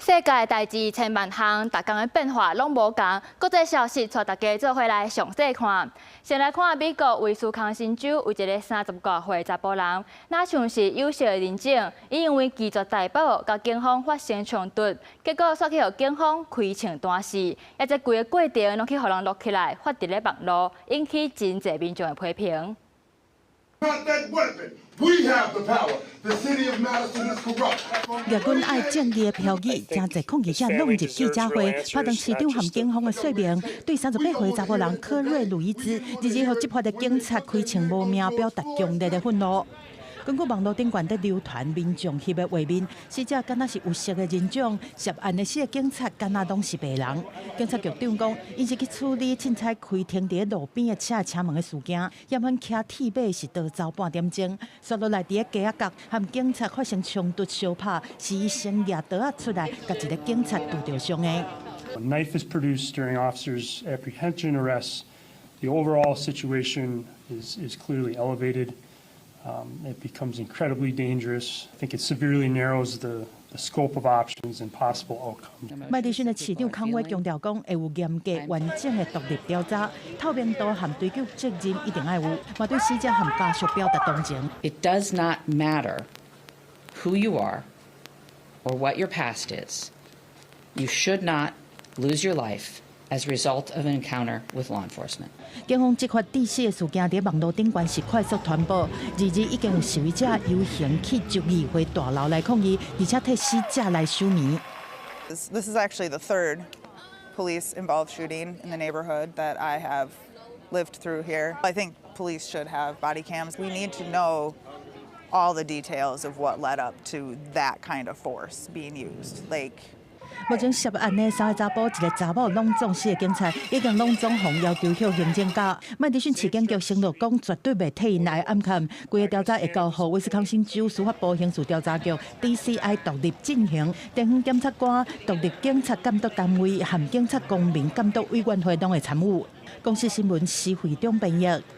世界代誌千萬項，逐工的變化攏無仝。國際消息，帶大家做伙來詳細看。先來看美國威斯康辛州有一个30外歲查埔人，若像是有色人種，伊因為拒絕逮捕，佮警方發生衝突，結果煞去予警方開槍彈死。抑這規个過程攏去予人錄起來，發佇咧網路，引起真濟民眾的批評。 We have the power. The city of Madison is corrupt. 舉阮愛正義的標語，誠濟抗議者攏入記者會，拍斷市長和警方的說明，對38歲查埔人科瑞魯伊茲，日日予執法的警察開槍無命，表達強烈的憤怒。根據網路頂懸佇流傳民眾翕的畫面，死者敢若是有色的人種，涉案的四个警察敢若攏是白人。警察局長講，𪜶是去處理凊彩開停佇路邊的車車門的事件，嫌犯騎鐵馬是逃走半點鐘，煞落來佇个街仔角和警察發生衝突相拍，是伊先舉刀仔出來，共一个警察拄著傷的。 A knife is produced during officers' apprehension arrests. The overall situation is clearly elevated. It becomes incredibly dangerous. I think it severely narrows the scope of options and possible outcomes. 麥迪遜的市長康威強調講，會有嚴格完整的獨立調查，透明度和追究責任一定愛有，嘛對死者和家屬表達同情。 It does not matter who you are or what your past is. You should not lose your life as a result of an encounter with law enforcement. 警方執法致死的事件佇網路頂懸是快速傳播，二日已經有示威者遊行去州議會大樓來抗議，而且替死者來守暝。 This is actually the third police-involved shooting in the neighborhood that I have lived through here. I think police should have body cams. We need to know all the details of what led up to that kind of force being used. Like, 目前涉案的三个查埔，一个查某攏總四个警察已經攏總予要求歇行政假。麥迪遜市警局承諾講，絕對袂替𪜶來掩蓋。規个調查會交予威斯康星州司法部刑事調查局 DCI 獨立進行，地方檢察官、獨立警察監督單位和警察公民監督委員會攏會參與。公視新聞施惠中編譯。